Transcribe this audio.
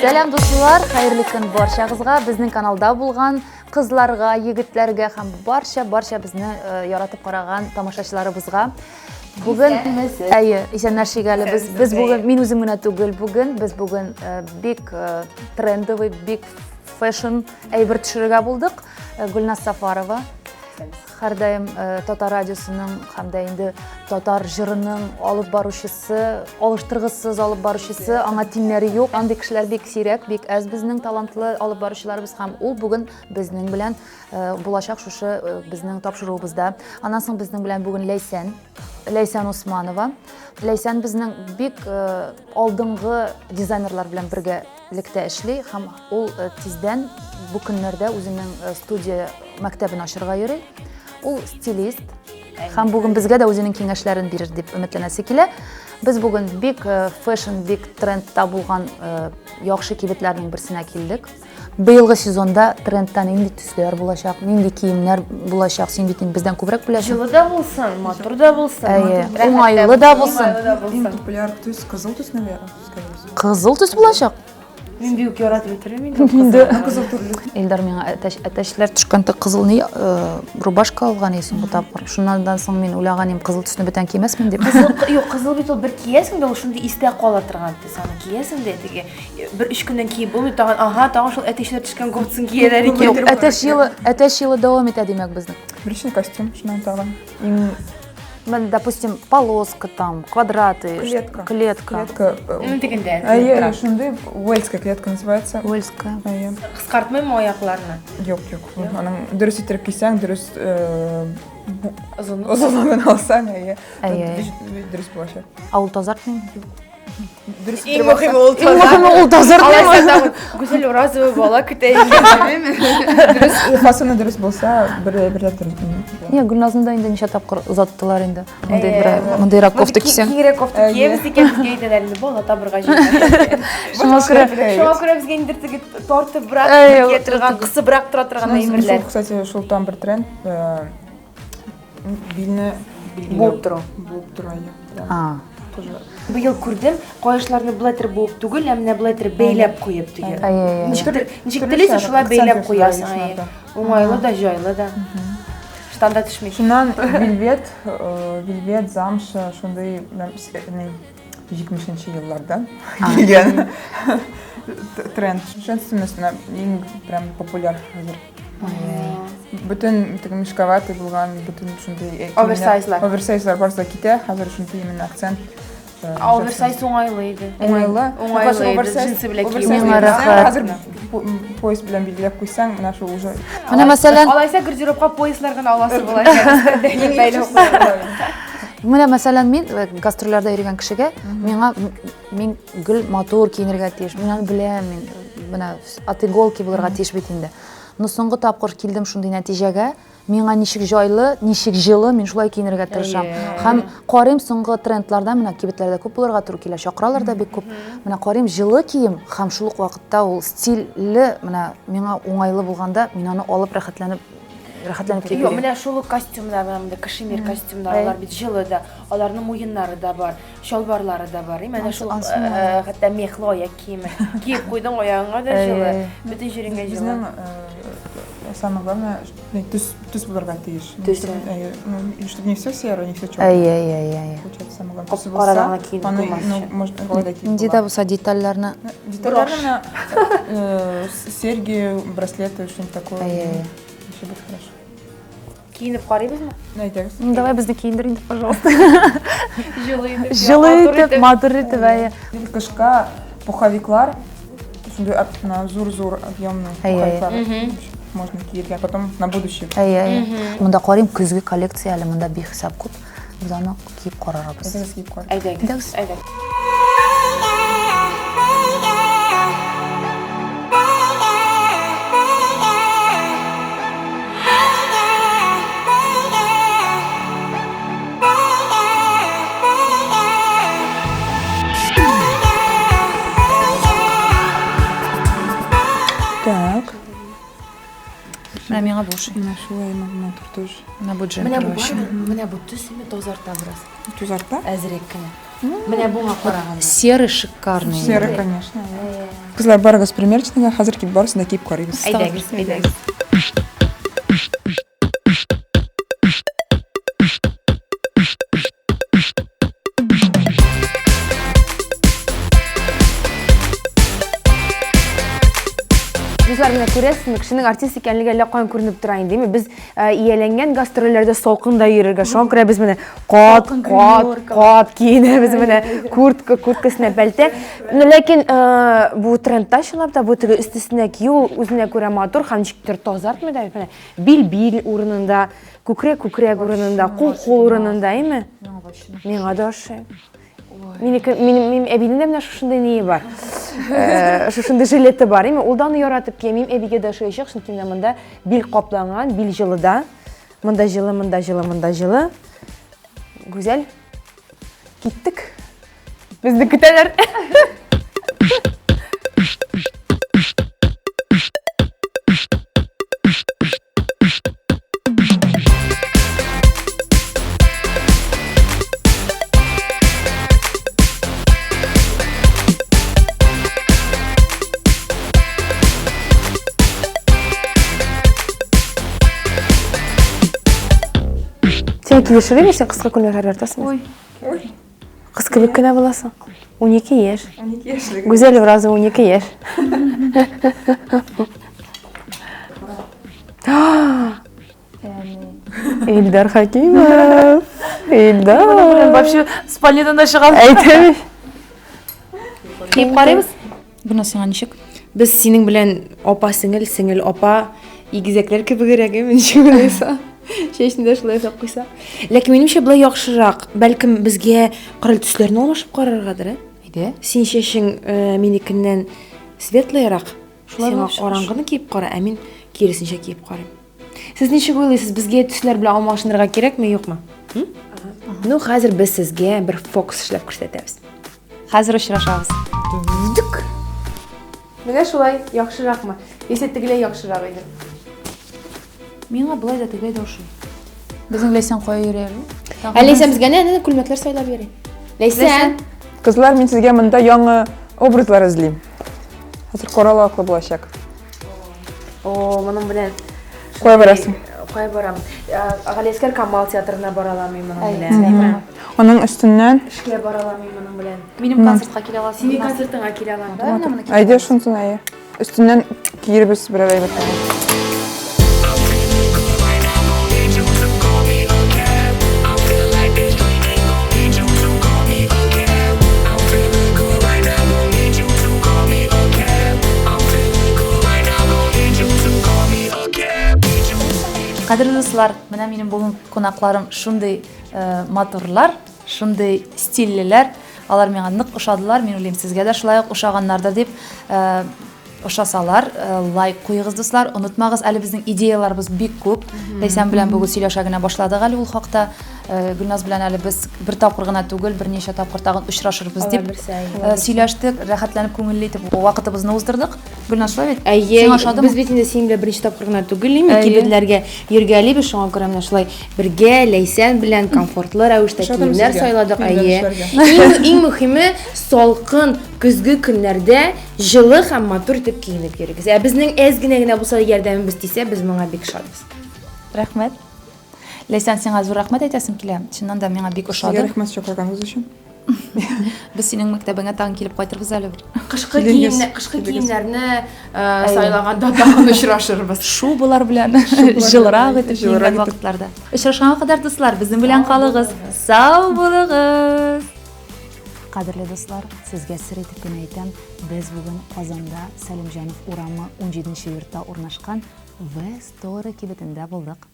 Сәлам дуслар, хәерле көн барчагызга. Безнең каналда булган кызларга, егетләргә һәм барча-барча безне э, яратып караган тамашачыларыбызга. Бүген әйе, исәнләшик әле. Без без бүген мин үзем генә түгел, бүген без бүген э, бик э, трендовый, бик фэшн әйбер төшерергә булдык. Гөлназ Сафарова һәрдаим татар радиосының һәм дә инде татар җырының алып баручысы, алыштыргысыз алып баручысы, аңа тиңнәре юк. Андый кешеләр бик сирәк, бик әз безнең талантлы алып баручыларыбыз һәм ул бүген безнең белән булачак шушы безнең тапшыруыбызда. Аннан соң безнең белән бүген Ләйсән, Ләйсән Усманова. Ләйсән безнең бик алдынгы дизайнерлар белән бергәлектә эшли һәм ул тиздән бу көннәрдә үзенең студия мәктәбен ачырга йөри. Ул стилист һәм бүген безгә дә үзенең киңәшләрен бирер дип өметләнәсе килә. Без бүген бик фэшн, бик трендта булган яхшы кибетләрнең берсенә килдек. Быелгы сезонда трендта нинди төсләр булачак, нинди киемнәр булачак, син бит инде бездән күбрәк беләсең. Җылы да булсын, матур да булсын, Әйе, уңайлы да булсын. Иң популяр төс кызыл төс, наверное. Кызыл төс булачак. Мин бик яратып бетермим инде. Инде кызыл төрле. Илдар миңа әтәч, әтәчләр төшкән тек кызыл ни э, рубашка алган иде соңгы тапкыр. Шуннан соң мин уйлаган идем, кызыл төсне бүтән кимәсмен дип. Кызыл, юк, кызыл бит ул бер киясең дә ул шундый истә кала торган төс. Аны киясең дә теге бер өч көннән киеп булмый, тагын ага, тагын шул әтәчләр төшкән кофтасын кияләр икән. Юк, әтәч елы, әтәч елы дәвам итә димәк безнең. Брючный костюм, шуннан тагын. Иң Мен, допустим, полоска там, квадраты, Клетка. Клетка. Клетка. Ну, тегендә. Әйе, шундый уэльская клетка называется. Уэльская. Әйе. Кыскартмыймы аякларны? Юк, юк. Аның дөрес иттереп кисәң, дөрес Озынлык. озынлыгын алсаң, әйе. Әйе. Дөрес булачак. Ә ул тазартмыймы? Дөрес Иң мөһиме ул Иң мөһиме ул тазартмыймы? Алайса тагын Гүзәл Уразова бала көтә икән. Дөрес, фасоны дөрес булса, бер бер дә дөрес. Не, Гөлназны да инде ничә тапкыр озаттылар инде. Мондый бер мондыйрак кофта кисәң. Киңрәк кофта киябез икән, безгә әйтәләр инде бала табырга җыена. Шуңа күрә Шуңа күрә безгә инде теге тартыбрак кия торган, кысыбрак тора торган әйберләр. Шул, кстати, шул там бер тренд, билне буып тору. Буып тору, әйе. А. Быел күрдем, каешларны болай итеп буып түгел, ә менә болай итеп бәйләп куеп теге. Ничек ничек телисең, шулай бәйләп куясың. Уңайлы да, җайлы да. Штанда төшми. Шуннан вельвет, вельвет, замша, шундый 70 еллардан килгән тренд. Женственность иң прям популяр хәзер. Бөтен теге мешковатый булган, бөтен шундый оверсайзлар. Оверсайзлар барысы да китә, хәзер шундый именно акцент. Оверсайз уңайлы иде. Уңайлы. Уңайлы иде, джинсы белән кию. Миңа рәхәт. Хәзер пояс белән билгеләп куйсаң, менә шул уже. Менә мәсәлән, алайса гардеробка пояслар гына аласы була. Менә мәсәлән, мин гастрольләрдә йөргән кешегә, миңа мин гел матур киенергә тиеш. Мин аны беләм, мин менә от иголки булырга тиеш бит инде. Но соңгы тапкыр килдем шундый нәтиҗәгә, миңа ничек җайлы, ничек җылы, мин шулай киенергә тырышам. Һәм карыйм соңгы трендларда, менә кибетләрдә күп булырга туры килә, чакыралар да бик күп. Менә карыйм җылы кием һәм шул ук вакытта ул стильле, менә миңа уңайлы булганда, мин аны алып рәхәтләнеп рәхәтләнеп киеп Юк, менә шул ук костюмнар, менә монда кашемир костюмнар, алар бит җылы да, аларның муеннары да бар, чалбарлары да бар. Менә шул хәтта мехлы аяк киеме. Киеп куйдың, аягыңа да җылы, бөтен җиреңә җылы. Безнең самое главное, төс төс булырга тиеш. Төс. Чтобы не все серое, не все черное. Әйе, әйе, әйе, әйе. Получается, самое главное. Төсе булса, аны, ну, можно алай да киеп Нинди дә булса детальләрне. Детальләрне менә серьги, браслеты, что-нибудь такое. Әйе, әйе. Вообще будет хорошо. Киенеп карыйбызмы? Әйдәгез. Ну, давай безне киендер инде, пожалуйста. Җылы итеп. Җылы итеп, матур итеп, әйе. Кышка пуховиклар, шундый зур-зур объемный пуховиклар можно киергә, потом на будущее. Әйе, әйе. Монда карыйм, көзге коллекция әле монда бихисап күп. Без аны киеп карарбыз. Әйдәгез киеп карыйк. Әйдәгез. Әйдәгез. Так. Менә миңа Миңа бу ошый. Менә шулай матур тоже. Менә бу Менә джемпер бу вообще. барыбер, менә бу төс инде тазарта бераз. Тазарта? Әзрәк кенә. Менә буңа караганда. Серый шикарный. Серый, конечно. Кызлар, барыгыз примерочныйга, хәзер кип барысын да киеп карыйбыз. Әйдәгез, әйдәгез. Дуслар, менә күрәсезме, кешенең артист икәнлеге әллә каян күренеп тора инде, әйме? Без э, ияләнгән гастрольләрдә салкында йөрергә. Шуңа күрә без менә кат, кат, кат киенәбез, менә куртка, курткасына пәлтә. Ну, ләкин э, бу трендта чынлап та бу теге өстесенә кию ул үзенә күрә матур һәм ничектер тазартмый да бит, менә бил-бил урынында, күкрәк күкрәк урынында, кул кул урынында, әйме? Миңа да ошый. Минеке, минем, минем әбинең дә менә шушындый ние бар. Э, шушындый жилеты бар, әйме? Ул да аны яратып кия. Минем әбигә дә ошаячак, чөнки менә монда бил капланган, бил җылыда. Монда җылы, монда җылы, монда җылы. Гүзәл, киттек. Безне көтәләр. Син килешер идең, син кыска күлмәкләр яратасың. Ой. Кыз кебек кенә буласың. 12 яшь. 12 яшьлек. Гүзәл Уразова 12 яшь. Илдар Хакимов. Илдар. Вообще спальнядан да чыга. Әйтәм. Киеп карыйбыз. Гөлназ, сиңа ничек? Без синең белән апа сеңел, сеңел апа игезәкләр кебегрәк, әйме, ничек уйлайсың? Чәчне дә шулай ясап куйса. Ләкин минемчә болай яхшырак. Бәлкем безгә кораль төсләрне алмашып караргадыр, ә? Әйдә. Син чәчең э, минекеннән светлыйрак. Шулай Сиңа булып чыгыш. караңгыны киеп кара, ә мин киресенчә киеп карыйм. Сез ничек уйлыйсыз, безгә төсләр белән алмашынырга кирәкме, юкмы? М? Ну, хәзер без сезгә бер фокус эшләп күрсәтәбез. Хәзер очрашабыз. Дүк. Менә шулай яхшыракмы? Яисә тегеләй яхшырак иде. Миңа болай да тегеләй дә ошый. Безнең Ләйсән кая йөри әле? Ә Ләйсән безгә нәнә күлмәкләр сайлап йөри. Ләйсән! Кызлар, мин сезгә монда яңа образлар эзлим. Хәзер корал аклы булачак. О, моның белән Кая барасың? Кая барам? Галиәскәр Камал театрына бара алам мин моның белән. Аның өстеннән Эшкә бара алам мин моның белән. Минем концертка килә аласың. Синең концертыңа килә алам. Да, менә моны киеп. Әйдә шунсын әйе. Өстеннән киербез берәр әйбер. Кадерле дуслар, менә минем бүген кунакларым шундый э, матурлар, шундый стильлеләр. Алар миңа нык ошадылар. Мин уйлыйм, сезгә дә шулай ук ошаганнардыр дип. Э, ошасалар, э, лайк куегыз, дуслар. Онытмагыз, әле безнең идеяларыбыз бик күп. Ләйсән белән бүген сөйләшә генә башладык әле ул хакта. Э, Гөлназ белән әле без бер тапкыр гына түгел, берничә тапкыр тагын очрашырбыз дип э, сөйләштек. Рәхәтләнеп, күңелле итеп вакытыбызны уздырдык. Гөлназ, шулай бит? Әйе, Сиңа ошадымы? без бит инде синең белән беренче тапкыр гына түгел, име, Әйе. кибетләргә йөргәлибез, шуңа күрә менә шулай бергә Ләйсән белән комфортлы рәвештә Ошадымы киемнәр сезгә? сайладык. Минем белән Әйе. эшләргә. Иң, иң мөһиме, салкын көзге көннәрдә җылы һәм матур итеп киенеп йөрегез. Ә безнең әз генә генә булса да ярдәмебез тисә, без моңа бик шатбыз. Рәхмәт. Ләйсән, сиңа зур рәхмәт әйтәсем килә. Чыннан да миңа бик Сезгә ошады. рәхмәт чакырганыгыз өчен. Без синең мәктәбеңә тагын килеп кайтырбыз әле бер. Кышкы Килегез, киемне, кышкы килегез. киемнәрне э, сайлаганда тагын очрашырбыз. Шубалар белән җылырак итеп Җылырак киенгән итеп. вакытларда. Очрашканга кадәр, дуслар, безнең белән калыгыз. Сау булыгыз. Кадерле дуслар, сезгә сер итеп кенә әйтәм, без бүген Казанда Сәлимҗанов урамы 17 нче йортта урнашкан В-Store кибетендә булдык.